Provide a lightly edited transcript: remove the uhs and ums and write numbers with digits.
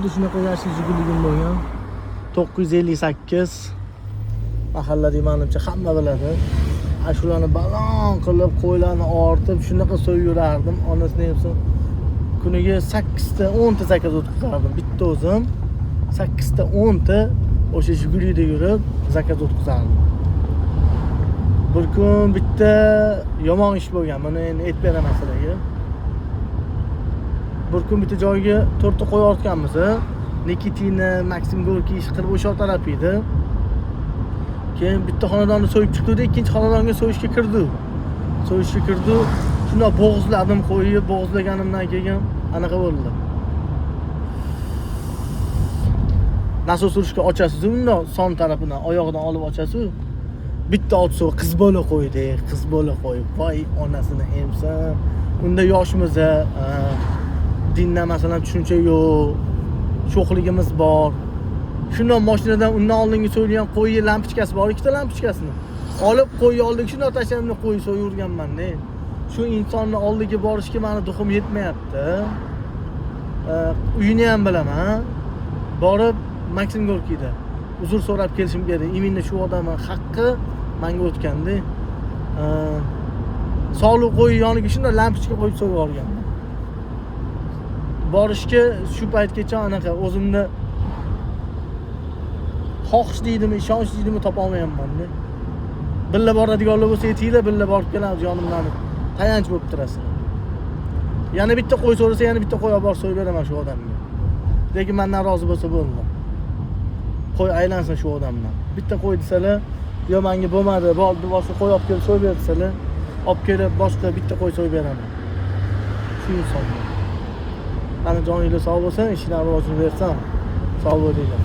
Xuddi shunaqa yashil Jiguligim bo'lgan. 958 mahallada manimcha hamma biladi. Shularni balon qilib qo'ylarni ortib shunaqa so'yib yurardim. Onasini emsin. Kuniga 8 ta 10 ta zakaz o'tkazardim. Bitta o'zim 8 ta 10 ta o'sha Jigulida yurib zakaz o'tkazardim. Bir kun bitta yomon ish bo'lgan. Buni endi aytib beraman sizlarga. Bir kun bitta joyga 4 ta qo'y ortganmiz. Nikitina, Maksim Gorkiy ish qilib o'sha taraf edi. Keyin bitta xonadonni so'yib chiqdi, ikkinchi xonadonga so'yishga kirdi. So'yishga kirdi. Shundoq bo'g'izladim qo'yib, bo'g'izlaganimdan keyin anaqa bo'ldi. Nasos urishga ochasiz, undoq son tarafidan oyog'idan olib ochasiz. Bitta otsa qiz bola qo'ydi, qiz bola qo'yib, voy onasini emsin. Unda yoshmiz, dinda masalan tushuncha yo'q, sho'xligimiz bor. Shundan mashinadan undan oldingi so'yilgan qo'yni lampochkasi bor, ikkita lampochkasini olib qo'y oldik, shundoq tashlab qo'y so'yaverganman-da. Shu insonni oldiga borishga meni duxim yetmayapti. Uyini ham bilaman. Borib Maksim Gorkiyda uzr so'rab kelishim kerak. Именно shu odamning haqqi menga o'tganda. Sog'liq qo'y yoniga shunday lampochka qo'yib so'yib yuborganman. Borishga shu paytgacha anaqa o'zimni xohish deydimi, ishonch deydimi topa olmayapman-da. Billa boradiganlar bo'lsa aytinglar, billa borib kelamiz, yonimdan tayanch bo'lib turasizlar. Yana bitta qo'y so'rasa, yana bitta qo'y olib borib so'yib beraman shu odamga. Lekin mendan rozi bo'lsa bo'ldi. Qo'y aylansin shu odamdan. Bitta qo'y desalar, yo menga bo'lmadi, bo'ldi, boshqa qo'y olib kelib so'yib ber desalar, olib kelib boshqa bitta qo'y so'yib beraman. Shu insonga. Mana joninglar sog' bo'lsin, ishinglar rivojini bersin. Sog' bo'linglar.